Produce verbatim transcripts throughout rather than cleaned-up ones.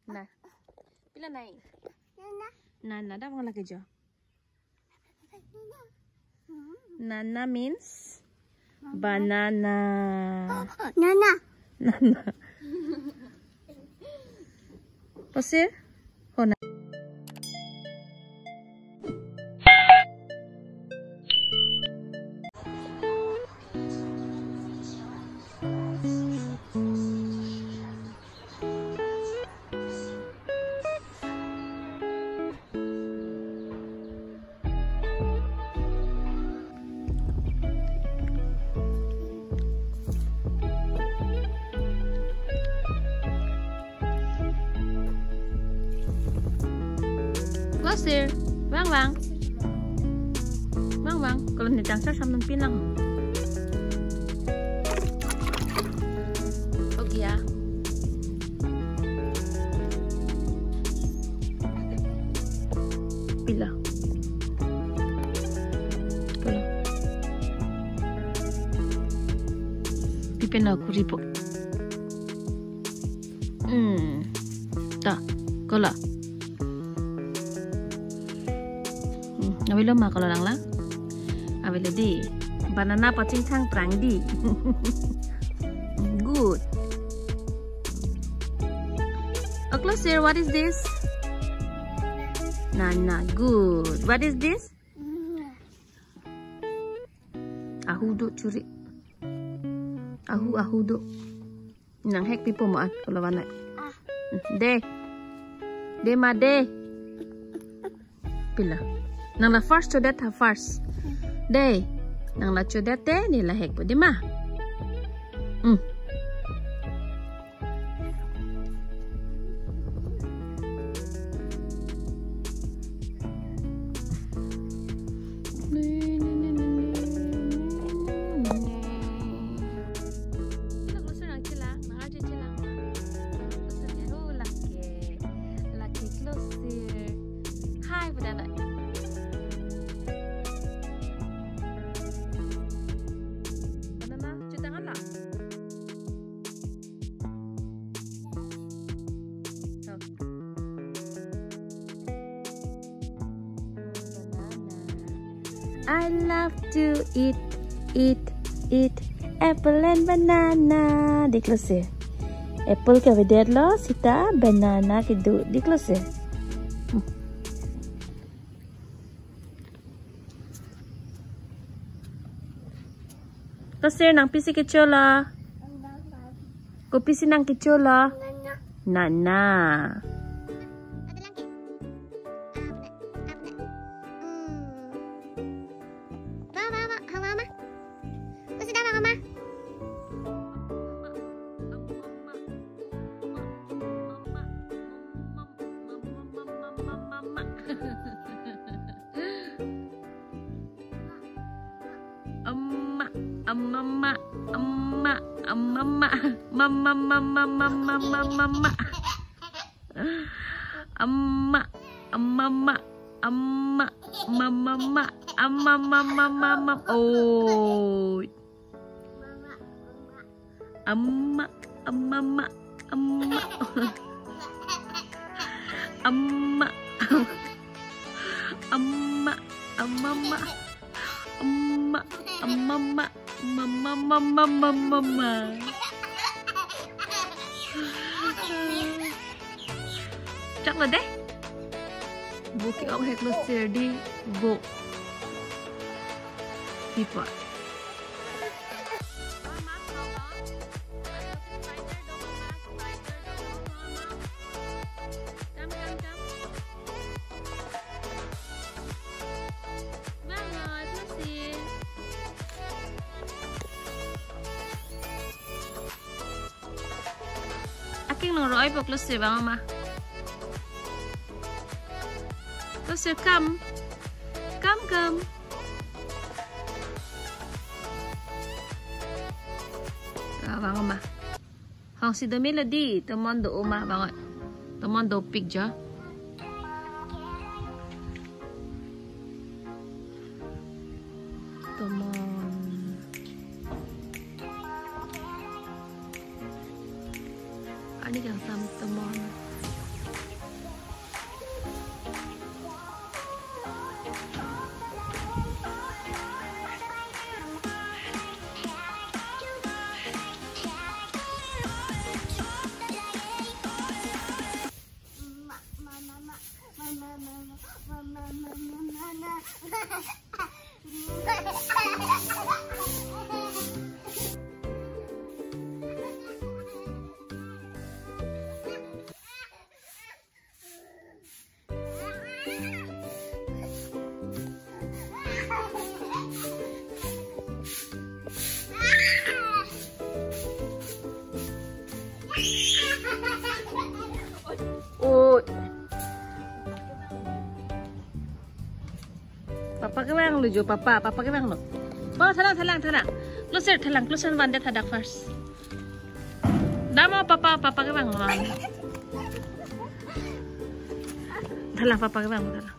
Na. Pila nai? Nana. Nana, dak bang lake jo. Nana means banana. Nana. Nana. Pasir? Oh, na. Close there. Vang, vang. Vang, vang. Kalau ni tangsa sambil pinang. Okay ya. Pila. Pila. Pipen na kuri po. Hmm. Ta, kola. Hmm. Avelo ma kola lang lang. Avelo di. Banana pachingthang prang di. Good. Oh, close there. What is this? Nana. Good. What is this? Ahu do churi. Ahu, ahu do. Nang hek pipo mo at kolawan nai. Ah. De. De ma de. Pila. Nang la first chodet ha first. De. Nang la chodet te, ne la hek po de ma. Hmm. Hi, banana. Banana, chutang ala. I love to eat, eat, eat apple and banana. Dei klose. Apple ke avedet lo, seta banana kedo. Dei klose. Hmm. Klose, nang pisi kecho lo? Kopisi nang kecho lo? Nana. Amma, amma, amma, amma, amma, amma, amma, amma, amma, amma, amma. Amma, amma, amma, amma, amma, amma, amma, amma, amma, amma. Oi. Amma, amma, amma, amma. Amma. Amma, amma, amma. Amma, amma, amma. Amma, amma, amma, amma, amma. Chak lo dei. Bo ke-ong hek lo sir di bo. Pipa. Aking nang roi po klose bang ma. Klose, come. Come, come. Ah, bang ma. Hong si do melo di, tomon do-o ma bang. Tomon dopik jo. Tomon. Ani kangsam tomon. Papa kevang lo jo, papa, papa kevang lo. Papa thalang, thalang, thalang. Closer, thalang, closer one de thadak first. Damo papa, papa kevang lo. Thalang, papa kevang lo, thalang.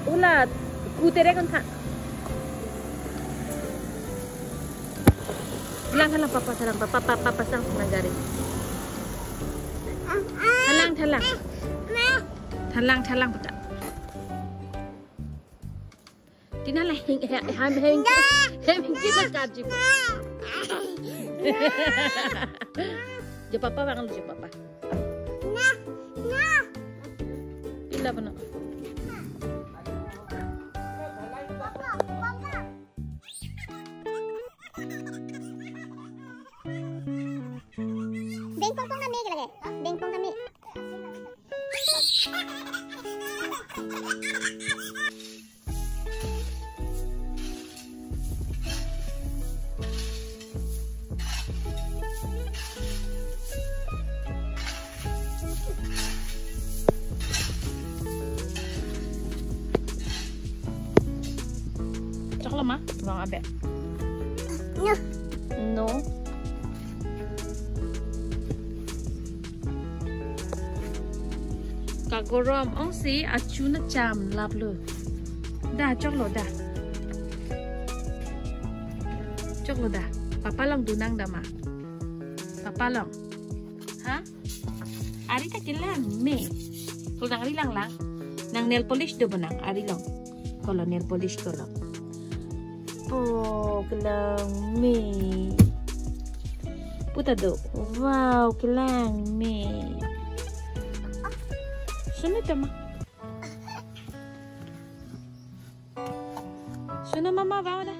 Ulat, kutere kan tha. Thalang, thalang, papa, thalang, papa, papa, pasang thalang gari. Thalang, thalang. Thalang, thalang, papa. Tina la hing, he, ham, hing, hing, hing, hing, karji. Jo papa, bang, jo papa. Pila bana. Dengpong pong kami lagi. Dengpong kami. Choklo ma? Bang abe. No. No. Kagorom ong si achu na cham laplo. Da, choklo da. Choklo da. Papa along dunang da ma. Papa along. Ha? Ari ta kelang me. Kul nang ari lang lang. Nang nail polish do bonang ari along. Kolo nail polish kolo. Oh, kelang me. Puta do. Wow, kelang me. Sunu tema. Sunu mama bawa dah.